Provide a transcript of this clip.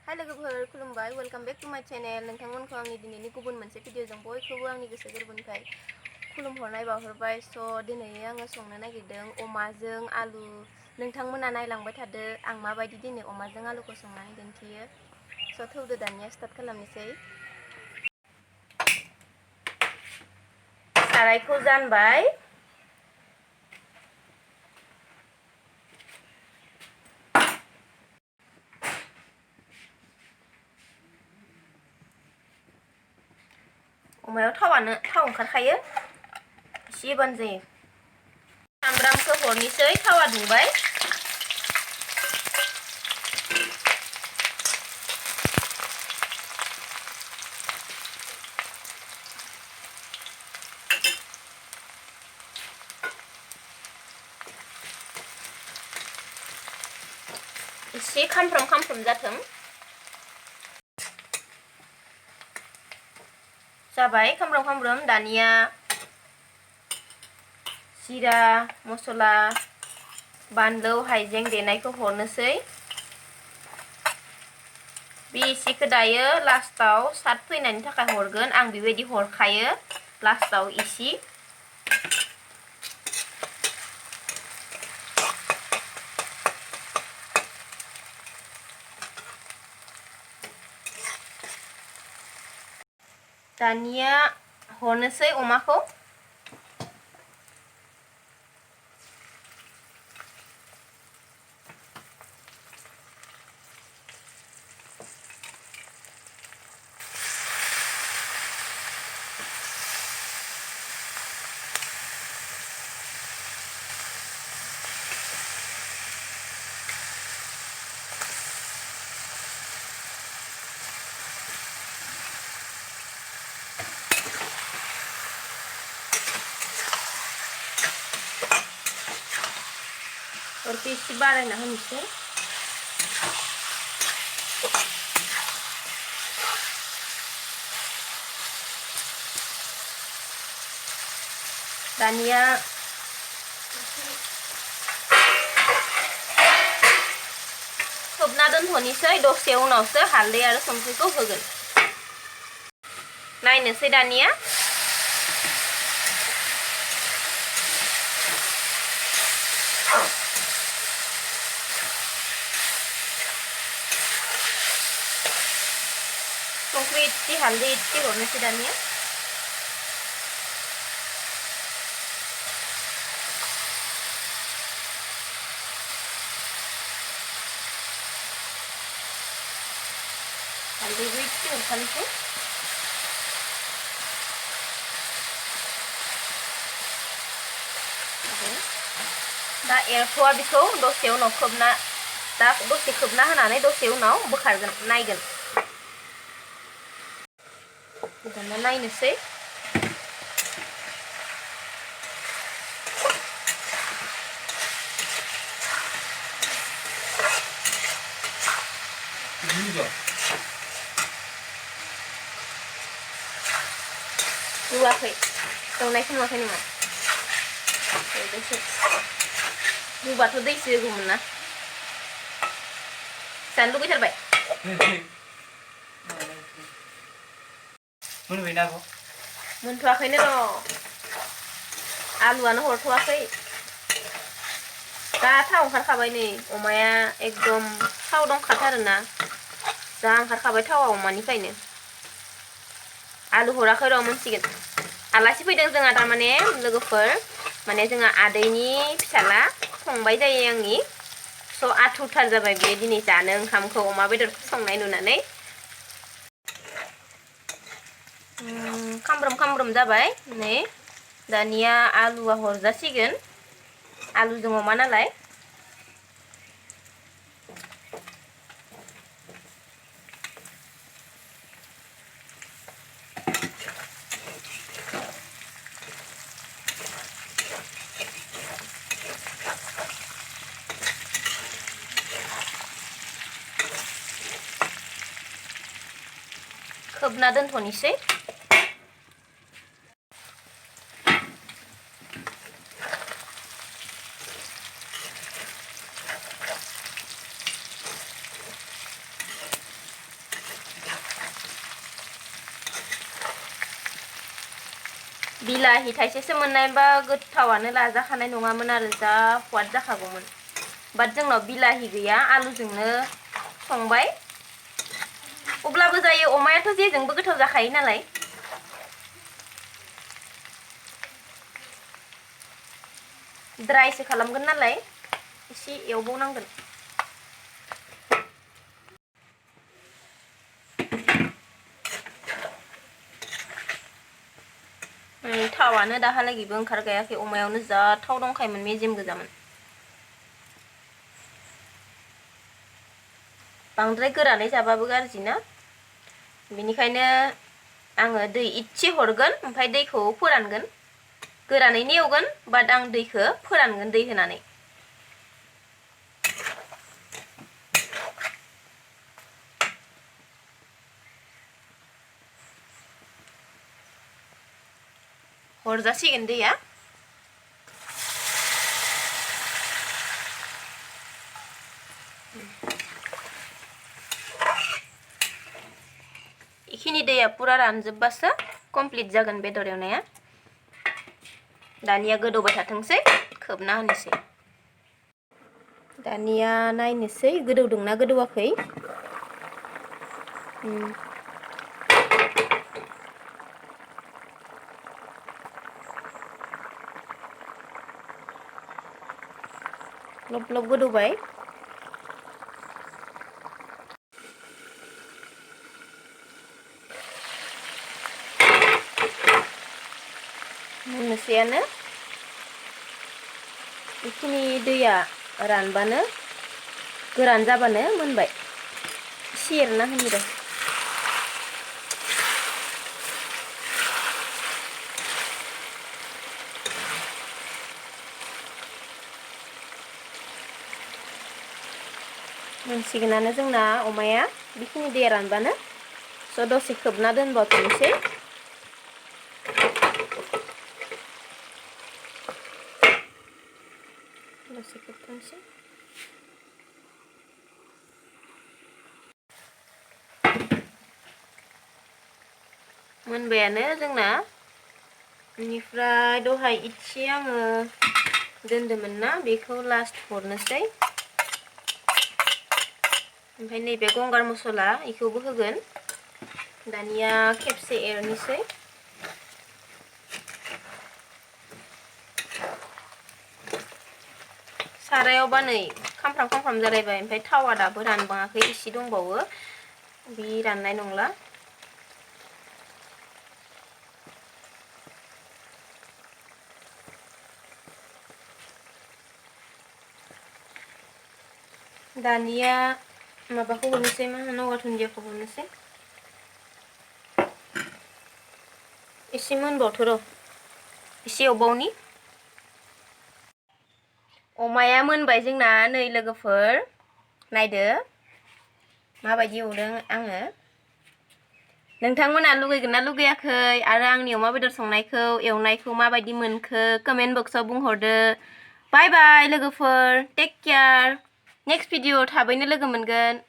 हाय लोगोफोर खुलुमबाय वेलकाम बेक टू माय चैनल नोंथांमोनखौ आंनि दिनैनि गुबुन मोनसे भिडिअजों बयखौबो आंनि गोसो गोरबोनिफ्राय खुलुमहरनाय बावहरबाय दिनै आङो संनो नागिरदों अमाजों आलु नोंथांमोना नायलांबाय थादो आं माबायदि दिनै अमाजों आलुखौ संनानै दिन्थियो थौदो दानिया स्टार्ट खालामनोसै सारायखौ जानबाय अमायाव थाव ओंखारखायो एसे होबानो जायो सामब्रामखौ हरनोसै थावा दुंबाय एसे खामफ्राम जाथों जाबाय खामफ्राम दानिया जिरा मस्ला बानलु हाइजें देनायखौ हरनोसै बे एसेखौ दायो लास्टाव साट फैनायनि थाखाय हरगोन आं बेबायदि हरखायो लास्टाव एसे दानिया हरनोसै अमाखौ अरखौ एसे बारायना होनोसै दानिया खोबना दोनथ'नोसै दसे उनावसो हालदै आरो संख्रिखौ होगोन नायनोसै दानिया संख्रि इसे हालदै इसे हरनोसै दानिया हालदैबो इसे हरखानोसै दा एरथ'आ बेखौ दसे उनाव खोबना दा दसे खोबना होनानै दसे उनाव बोखारगोन नायगोन दाना नायनोसै रुवाखै एवनायखौ नुवाखै नामा रुबाथ' दैसो होगौमोन ना जानो लुगैथारबाय मोनबायना आब' मोनथ'वाखैनो र' आलुआनो हरथ'वाखै दा थाव ओंखारखाबाय नै अमाया एकदम थाव दंखाथारोना जा ओंखारखाबाय थावा अमानिफ्रायनो आलु हराखै र' मोनसिगोन आलासि फैदों जोंहा तारमाने लोगोफोर माने जोंहा आदैनि फिसाला फंबाय जायो आंनि आथुरथार जाबाय बे दिनै जानो ओंखामखौ अमा बेदरखौ संनाय नुनानै खामब्रोम जाबाय नै दानिया आलुआ हरजासिगोन आलुजों अमा नालाय खोबना दोनथ'नोसै बिलाहि थाइसेसो मोननायबा गोथावानो लाजाखानाय नङामोन आरो जा स्वाद जाखागौमोन बाट जोंनाव बिलाहि गैया आलुजोंनो संबाय अब्लाबो जायो अमायाथ' जेजोंबो गोथाव जाखायो नालाय ड्राइसो खालामगोन नालाय एसे एवबावनांगोन थावानो दाहालागिबो ओंखारगायाखै अमायावनो जा थाव दंखायोमोन मेजेम गोजामोन बांद्राय गोरानै जाबाबो गाज्रि ना बेनिखायनो आङो दै इसे हरगोन ओमफ्राय दैखौ फोरानगोन गोरानैनो एवगोन बाट आं दैखौ फोरानगोन दै होनानै हरजासिगोन दैया इखिनि दैया पुरा रानजोबबासो कमप्लिट जागोन बेदर एवनाया दानिया गोदौबाय थाथोंसै खोबना होनोसै दानिया नायनोसै गोदौदोंना गोदौवाखै ग्लब ग्लब गोदौबाय मोननोसैयानो बेखिनि दैया रानबानो गोरान जाबानो मोनबाय एसे एरना होनि र' मोनसिगोनानो जोंना अमाया बेखिनि दैया रानबानो स' दसे खोबना दोनबावथोंसै दसे खोबथोंसै मोनबायानो जोंना बेनिफ्राय दहाय इसे आङो दोन्दोंमोन ना बेखौ लास्ट हरनोसै ओमफ्राय नैबे गंगार मसला इखौबो होगोन दानिया खेबसे एरनोसै सारायावबा नै खामफ्राम खामफ्राम जालायबाय ओमफ्राय थावा दाबो रानबाङाखै इसे दंबावो बे राननाय नंला दानिया माबाखौ हरनोसै मा होनो गंगार दुन्दियाखौ हरनोसै एसे मोनबावथो र' एसे एवबावनि अमाया मोनबाय जोंना नै लोगोफोर नायदो माबायदि एवदों आङो नोंथांमोना लुगैगोन ना लुगैयाखै आरो आंनि अमा बेदर संनायखौ एवनायखौ माबायदि मोनखो कमेन्ट बक्सआव बुंहरदो बाय बाय लोगोफोर टेक केयार नेक्स्ट भिडिअ थाबैनो लोगो मोनगोन